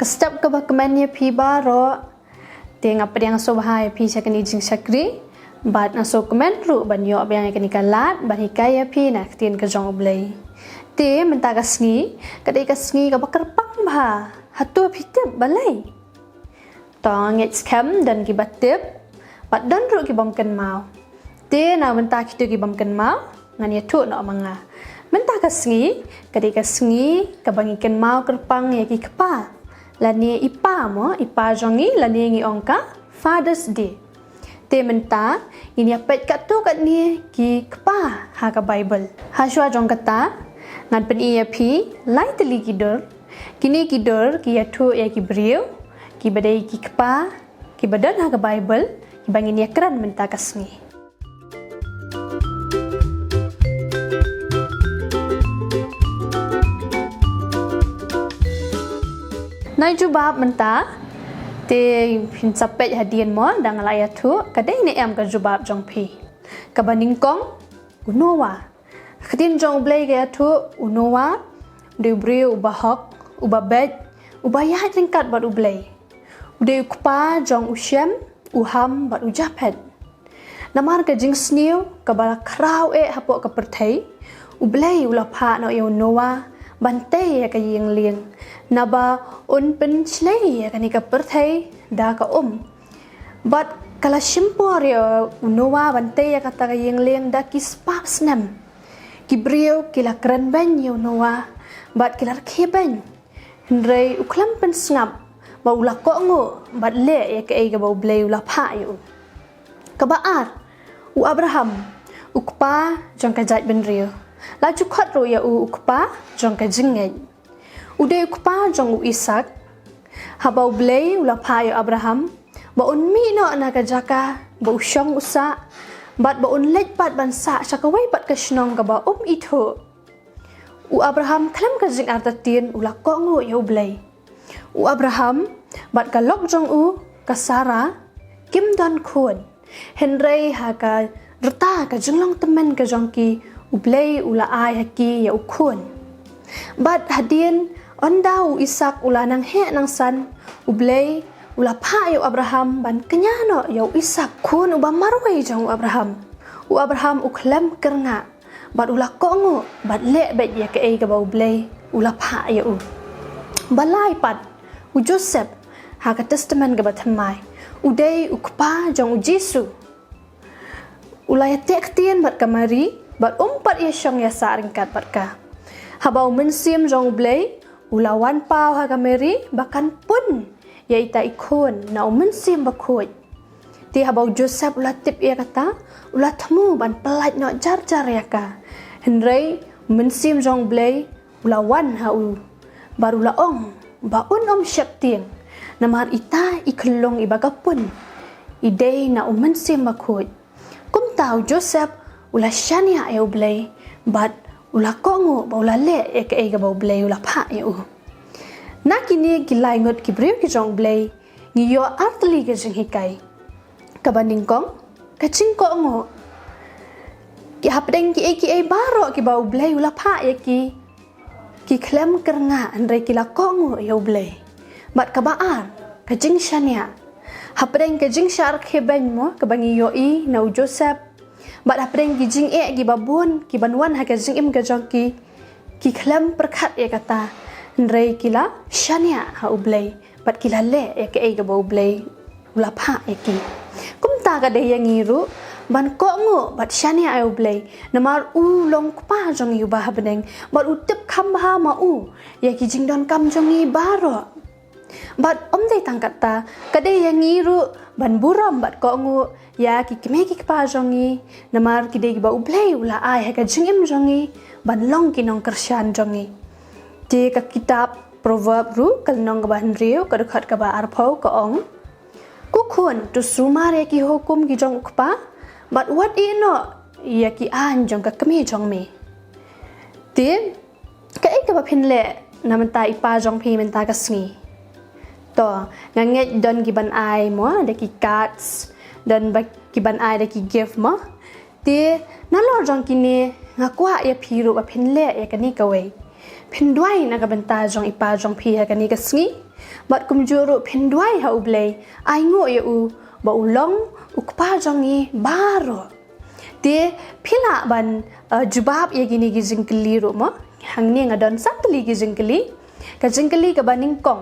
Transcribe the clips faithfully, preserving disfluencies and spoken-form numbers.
Ka step kaba kmen ïa phi baroh. Te nga pdiang sngewbha ïa phi sha kane ka jingshakri. Bad nga sngewkmen ruh ban ïoh biang ïa kane ka lad ban hikai ïa phi na ka ktien ka jong U Blei. Te mynta ka sngi ka dei ka sngi kaba kyrpang bha. Hato phi tip balei? To ngeit skhem don kiba tip bad don ruh kibym kynmaw. Te na mynta kito kibym kynmaw ngan ïathuh noh ma nga. Mynta ka sngi ka dei ka sngi kaba ngi kynmaw kyrpang ïa ki kpa lane i pa mo, i pa jong ngi lane ngi ong ka Father's Day. Te mynta ngin ïa peit katto katne ki kpa ha ka Bible. Ha shuwa jong kata ngan pyni ïa phi lai tylli ki dur. Kine ki dur ki ïathuh ïa ki briew kiba dei ki kpa kiba don ha ka Bible kiba ngin ïa kren mynta ka sngi. Na i jubab mynta te phin sa peit hadien mo da nga la ïathuh ka dei ne em ka jubab jong phi. Kaba nyngkong u Noah. Ka ktien jong U Blei ka ïathuh u Noah u dei u briew uba hok, uba beit, uba ïaid ryngkat bad U Blei. U dei u kpa jong u Shem, u Ham bad u Japhet. Namar ka jingsniew kaba la khraw eh hapoh ka pyrthei, U Blei u la phah noh ïa u Noah ban tei ïa ka ïing lieng, naba un pynshlei ïa kane ka pyrthei da ka um. Bad ka la shim por ïa u Noah ban tei ïa kata ka ïing lieng da ki spah snem. Ki briew ki la kren beiñ ïa u Noah bad ki la rkhie beiñ. Hynrei u khlem pynsngap bad u la kohnguh bad leh ïa kaei kaba U Blei u la phah ïa u. Kaba ar, u Abraham, u kpa jong ka jaitbynriew. La ju khot ruh ïa u u kpa jong ka jingngeit. U dei u kpa jong u Isak. Haba U Blei u la phah ïa u Abraham ba un mih noh na ka jaka ba u shong u sah bad ba un leit pat ban sah sha kawei pat ka shnong kaba um ithuh. U Abraham khlem ka jingartatien u la kohnguh ïa U Blei. U Abraham bad ka lok jong u ka Sara kim don khun. Hynrei ha ka rta ka jinglong tymmen ka jong ki U Blei u la ai ha ki ïa u khun. Bad hadien ynda u Isak u la nang heh nang san, U Blei u la phah ïa u Abraham ban kñia noh ïa u Isak khun uba marwei jong u Abraham. U Abraham u khlem kyrngah bad u la kohnguh bad leh beit ïa kaei kaba U Blei u la phah ïa u. Ba lai pat u Joseph ha ka Testament kaba thymmai u dei u kpa jong u Jisu. U la ïateh ktien bad ka Mari bad um pat ïashong ïasah ryngkat bad ka. Haba u Mynsiem jong U Blei u la wan paw ha ka Mari ba kan pun ïa ita i khun na u Mynsiem Bakhuid. Te haba u Joseph u la tip ïa kata u la thmu ban pyllait noh jar jar ïa ka. Hynrei u Mynsiem jong U Blei u la wan ha u bad u la ong ba un ym sheptieng namar ita i khyllung iba ka pun i dei na u Mynsiem Bakhuid. Kumta u Joseph u la shaniah ïa U Blei bad u la kohnguh ba u la leh ïa kaei kaba U Blei u la phah ïa u. Na kine ki lai ngut ki briew ki jong U Blei ngi ïoh artylli ka jinghikai. Kaba nyngkong ka jingkohnguh. Ki hapdeng kiei kiei baroh kiba U Blei u la phah ïa ki, ki khlem kyrngah hynrei ki la kohnguh ïa U Blei. Bad kaba ar ka jingshaniah. Hapdeng ka jingshah rkhie beiñ mo kaba ngi ïohi na u Joseph bad hapdeng ki jingeh kiba bun kiban wan ha ka jingim ka jong ki, ki khlem pyrkhat ïa kata hynrei ki la shaniah ha U Blei bad ki la leh ïa kaei kaba U Blei u la phah ïa ki. Kumta ka dei ïa ngi ruh ban kohnguh bad shaniah ïa U Blei namar u long kpa jong ngi uba ha bneng bad u tip kham bha ma u ïa ki jingdonkam jong ngi baroh. Bad ym dei tang kata, ka dei ïa ngi ruh ban burom bad kohnguh ïa ki kmie ki kpa jong ngi namar ki dei kiba U Blei u la ai ha ka jingim jong ngi ban long ki nongkyrshan jong ngi. Te ka kitab Proverb ruh ka lynnong kaba hynriew ka dkhot kaba arphew ka ong, ko khun, to sumar ïa ki hukum ki jong u kpa bad wat ïeh noh ïa ki aiñ jong ka kmie jong me. Te kaei kaba phin leh na mynta i pa jong phi mynta ka sngi? To, nga ngeit don kiban ai mo da ki cards, don ba kiban ai da ki gift mo. Te nalor jong kine nga kwah ïa phi ruh ba phin leh ïa kane kawei. Phin duwai na ka bynta jong i pa jong phi ha kane ka sngi. Bad kumjuh ruh phin duwai ha U Blei, ai nguh ïa u ba u long u Kpa jong ngi baroh. Te phi lah ban, eh, jubab ïa kine ki jingkylli ruh mo. Hangne nga don sa tylli ki jingkylli. Ka jingkylli kaba nyngkong,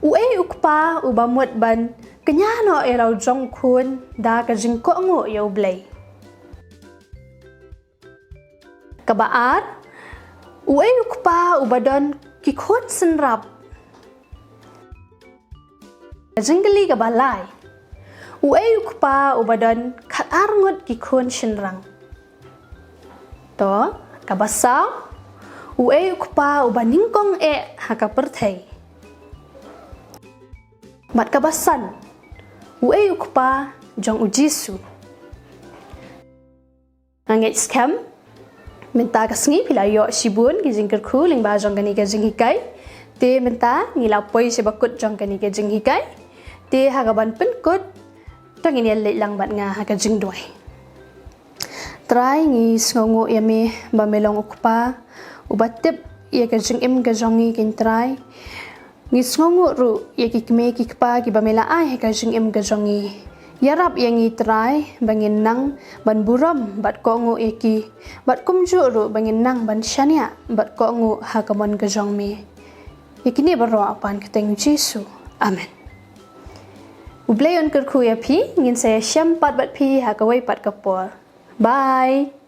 uei u kpa uba mut ban kñia noh ïa la u jong u khun da ka jingkohnguh ïa U Blei? Kaba ar, uei u kpa uba don ki khun shynrang? Ka jingkylli kaba lai, uei u kpa uba don khatar ngut ki khun shynrang? To, kaba saw, uei u kpa uba nyngkong eh ha ka pyrthei? Bad kaba san, uei u kpa jong U Jisu? Nga ngeit skhem mynta ka sngi phi la ïoh shibun ki jingkyrkhu lyngba jong kane ka jinghikai. Te mynta ngi la poi sha ba kut jong kane ka jinghikai. Te ha kaban pynkut, to ngin ïa leit lang bad nga ha ka jingduwai. Trai, ngi sngewnguh ïa me ba me long u kpa uba tip ïa ka jingim ka jong ngi, ko Trai. Ngi sngewnguh ruh ïa ki kmie ki kpa kiba me la ai ha ka jingim ka jong ngi. Ïarap ïa ngi Trai ba ngin nang ban burom bad kohnguh ïa ki, bad kumjuh ruh ba ngin nang ban shaniah bad kohnguh ha ka mon ka jong me. Ïa kine baroh ha khmat ka kyrteng U Jisu. Amen. U Blei un kyrkhu ïa phi, ngin sa ïashem pat bad phi ha kawei pat ka por. Bye.